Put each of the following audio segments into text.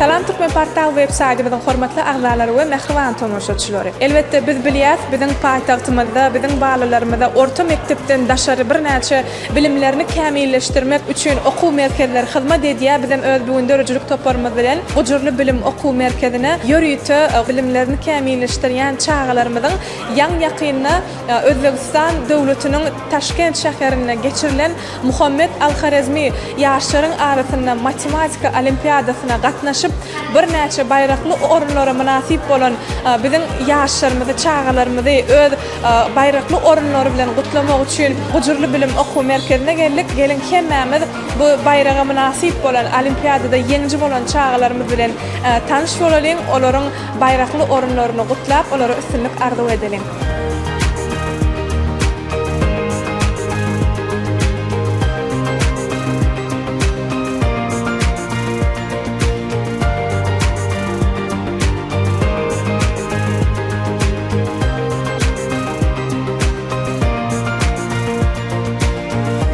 Salam Türkmenportal web saýtymyzyň hormatly agzalary we mähriban tomaşaçylary. Elbetde biz bilýäs biziň paýtagtymyzda biziň balalarymyza orta mekdepden daşary birnäçe bilimlerini kämilleşdirmek üçin okuw merkezleri hyzmat edýär. Bizem öz bu gün döredijilik toparymyz bilen Gujurly bilim okuw merkezine ýörite bilimlerini kämilleşdirýän çagalarymyzyň ýaň-ýakynda Özbegistan döwletiniň Taşkent şäherinde geçirilen Muhammet al-Horezmi ýaşlaryň arasynda matematika olimpiadasyna gatnaşyp, birnäçe baýrakly orunlara mynasyp bolan biziň ýaşlarymyzy, çagalarymyzy öz baýrakly orunlary bilen gutlamak üçin Gujurly bilim okuw merkezine geldik. Geliň hemmämiz bu baýraga mynasyp bolan, olimpiadada ýeňiji bolan çagalarymyz bilen tanyş bolalyň, olaryň baýrakly orunlaryny gutlap, olara üstünlik arzuw edeliň.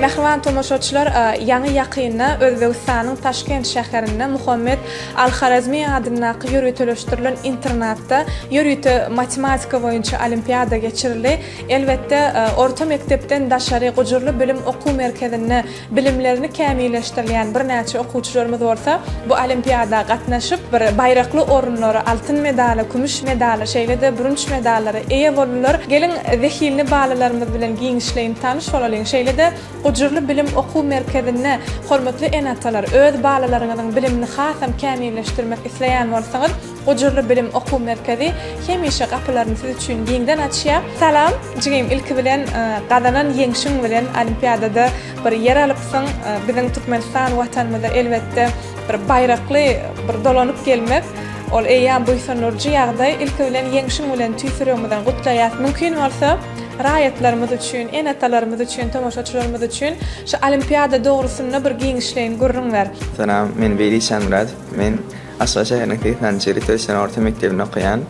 Mähriban tomaşaçylar, ýaňy-ýakynda Özbegistanyň Taşkent şäherinde Muhammet Al-Horezmi adyndaky ýöriteleşdirilen internatda ýörite matematika boýunça olimpiada geçirildi. Elbetde, orta mekdepden daşary Gujurly bilim okuw merkezinde bilimlerini kämilleşdirilýän birnäçe okuwçylarymyz bolsa bu olimpiada gatnaşyp, bir baýrakly orunlara, altyn medala, kümüş medala, şeýle-de bürünç medallara eýe boldular. Geliň, zehinli balalarymyz bilen giňişleýin tanyş bolalyň. Şeýle-de, Gujurly bilim okuw merkezinde hormatly ene-atalar, öz balalaryňyzyň bilimini hasam kämilleşdirmek isleýän bolsaňyz, Gujurly bilim okuw merkezi hemişe gapylaryny siz üçin giňden açýar. Salam, jigim, ilki bilen gazanan ýeňşiň bilen olimpiadada bir ýer alypsyň. Biziň Türkmenistan Watanymyza elbetde bir baýrakly bir dolanyp gelmek, ol eýýäm buýsandyryjy ýagdaý. Ilki bilen ýeňşiň bilen tüýs ýüregimizden gutlaýas. Mümkin bolsa, raýatlarymyz üçin, ene-atalarymyz üçin, tomaşaçylarymyz üçin şu olimpiada dogrusynda bir giňişleýin gürrüň ber. Salam, men Weli Şamyradow. Men Aşgabat şäheriniň 80-nji ýyl ýetişen orta mekdebinde okaýan.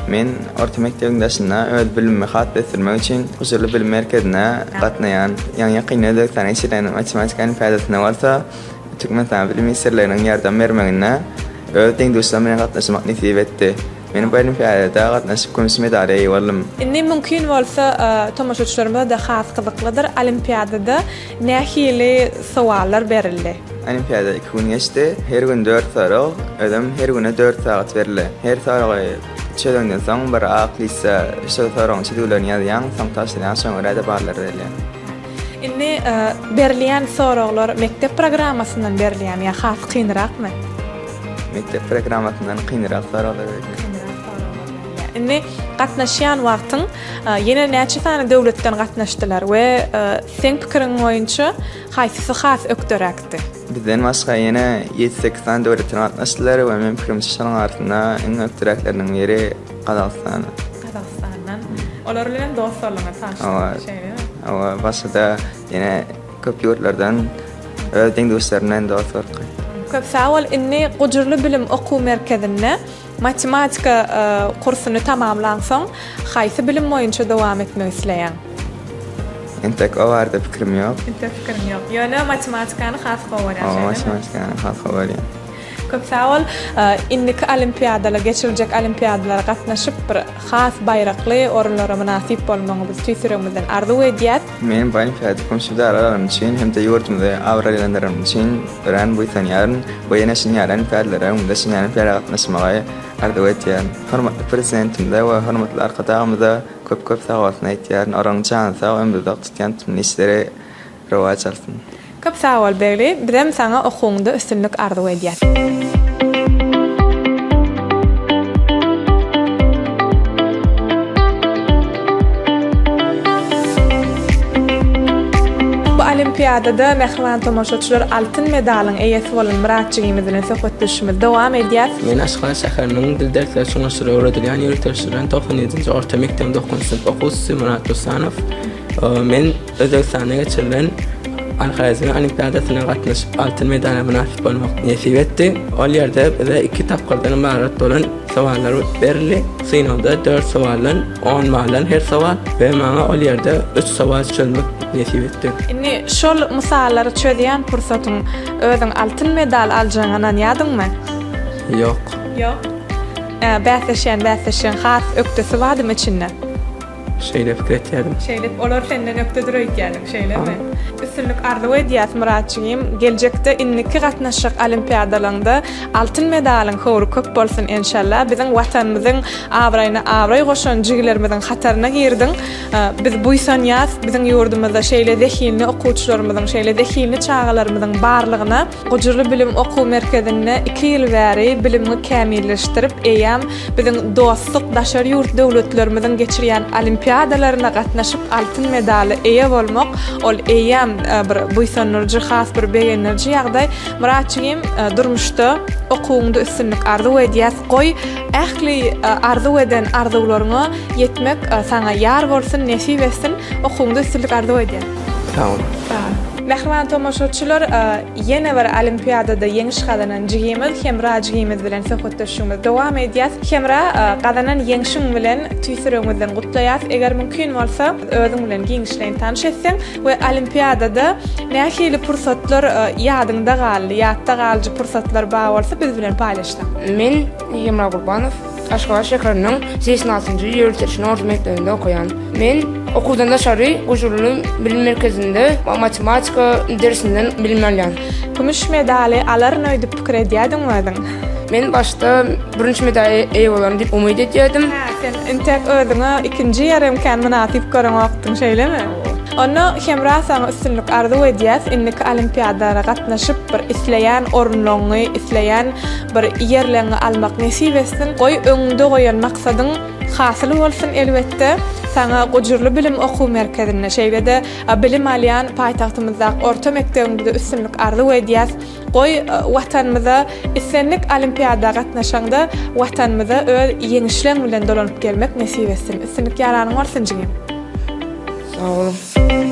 Men orta mekdebiň daşynda öz bilimimi has ösdürmek üçin Huzurly bilim merkezine gatnaýan. Ýaňy-ýakynda Özbegistana geçirilen matematika olimpiadasynda bolsa Türkmenistanyň Bilim ministrliginiň ýardam bermeginde öz deň-duşlarym bilen gatnaşmak nesip etdi. Men bu olimpiadada gatnaşyp kümüş medala eýe boldum. Indi mümkin bolsa tomaşaçylarymyza-da has gyzyklydyr, olimpiadada nähili sowallar berildi? Olimpiada iki gün geçdi. Her gün dört sorag, özem her güne dört sagat berildi. Her soragy çözenden soň bir ak listde şol soragyň çözgülerini ýazýaň, soň tabşyrýaň, şoňa görä-de ballar berilýär. Indi berilýän soraglar mekdep programmasyndan berilýärmi ýa has kynrakmy? Mekdep programmasyndan kynrak soraglar berilýär. Kynrak soraglar berilýär. Indi gatnaşýan wagtyň ýene näçe sany döwletden gatnaşdylar we seň pikiriň boýunça Haýsysy has ökderäkdi? Bizden başga ýene ýedi-sekiz sany döwletden gatnaşdylar we meniň pikirimçe şolaryň arasynda iň ökderäkleriniň biri Gazagystan. Gazagystandan. Olar bilen dost bolduňyz, tanyşdyňyz, şeýlemi? Hawa, başga-da ýene köp ýurtlardan öz deň-duşlarym bilen dost bolduk. Köp sag bol. Indi Gujurly bilim okuw merkezinde Matematika kursuny tamamlaňsoň, haýsy bilim boýunça dowam etmek isleýäň? Entek o barada pikirim ýok. Entek pikiriň ýok. Ýöne matematikany has gowy görýäň, şeýlemi? Hawa, matematikany has gowy görýän. Köp sag bol. Indiki olimpiadalar, geçiriljek olimpiadalara gatnaşyp, bir has baýrakly orunlara mynasyp bolmagyňy biz tüýs ýüregimizden arzuw edýäs. Men bu olimpiada kümüş medal alanym üçin hem-de ýurdumyzy abraýlandyranym üçin örän buýsanýaryn we ýene şunuň ýaly olimpiadalara, öňümde şunuň ýaly olimpiada gatnaşmagy arzuw edýärin. Hormatly Prezidentimize we hormatly Arkadagymyza köp-köp sagbolsun aýtýaryn. Olaryň jany sag, ömri uzak, tutýan tutumly işleri rowaç alsyn. Köp sag bol Begli, bizem saňa okuwyňda üstünlik arzuw edýäs. Bu olimpiadada mähriban tomaşaçylar altyn medalyň eýesi bolan Myrat jigimiz bilen söhbetdeşligimizi dowam edýäs. Men Aşgabat şäheriniň dil dersleri çuňlaşdyryp öwredilýän ýöriteleşdirilen 97-nji orta mekdebiň dokuzynjy synp okuwçysy Myrat Dosanow. Men Özbegistanda geçirilen Al-Horezmi olimpiadasyna gatnaşyp, altyn medala mynasyp bolmak nesip etdi. Ol ýerde bize iki tapgyrdan ybarat bolan sowallar berildi. Synagda dört sowaldan, on baldan her sowal we maňa ol ýerde üç sowal çözmek nesip etdi. Indi şol mysallary çözýän pursatyň özüň altyn medal aljagyňa ynanýardyňmy? Ýok. Ýok. Bäsleşýän bäsleşigiň has ökdesi bardymy içinde? Şeýle pikir etýärdim. Şeýle, olar senden ökdedir öýdýärdiň, şeýlemi? Üstünlik arzuw edýäs Myratjygym. Geljekde indiki gatnaşjak olimpiadalaňda altyn medalyň höwri köp bolsun enşalla. Biziň Watanymyzyň abraýyna abraý goşan jigilerimiziň hataryna girdiň. Biz buýsanýas biziň ýurdumyzda şeýle zehinli okuwçylarymyzyň, şeýle zehinli çagalarymyzyň barlygyna. Gujurly bilim okuw merkezinde iki ýyl bäri bilimiňi kämilleşdirip, eýýäm biziň dostluk daşary ýurt döwletlerimiziň geçirýän olimpiadalaryna gatnaşyp altyn medala eýe bolmak, ol eýýäm bir buýsandyryjy, has bir begendiriji ýagdaý. Myrat jigim, durmuşda, okuwyňda üstünlik arzuw edýäs. Goý, ähli arzuw eden arzuwlaryňa ýetmek saňa ýar bolsun, nesip etsin. Okuwyňda üstünlik arzuw edýän. Sag boluň. Sag bol. Mähriban tomaşaçylar, ýene bir olimpiadada ýeňiş gazanan jigimiz Hemra jigimiz bilen söhbetdeşligimizi dowam edýäs. Hemra, gazanan ýeňşiň bilen tüýs ýüregimizden gutlaýas. Eger mümkin bolsa, özüň bilen giňişleýin tanyş etseň we olimpiadada nähili pursatlar ýadyňda galdy, ýatda galyjy pursatlar bar bolsa biz bilen paýlaşsaň. Men Hemra Gurbanow. Aşgabat şäheriniň 86-njy ýöriteleşen orta mekdebinde okaýan. Men okuwdan daşary Gujurly bilim merkezinde matematika dersinden bilim alýan. Kümüş medaly alaryn öýdüp pikir edýärdiňmi özüň? Men başda bürünç medala eýe bolaryn diýip umyt edýärdim. Hä, sen intäk özüňe ikinji ýerem kän mynasyp göreňokdyň, şeýlemi? Onda Hemra saňa üstünlik arzuw edýäs, indiki olimpiadalara gatnaşyp bir isleýän orunlaryňy, isleýän bir ýerleňi almak nesip etsin. Goý öňüňde goýan maksadyň hasyl bolsun elbetde. Saňa Gujurly bilim okuw merkezinde şeýle-de bilim alýan paýtagtymyzdaky orta mekdebiňde üstünlik arzuw edýäs. Goý Watanymyza islendik olimpiada gatnaşaňda Watanymyza öz ýeňişleň bilen dolanyp gelmek nesip etsin. Üstünlik ýaranyň bolsun jigim. Sag boluň.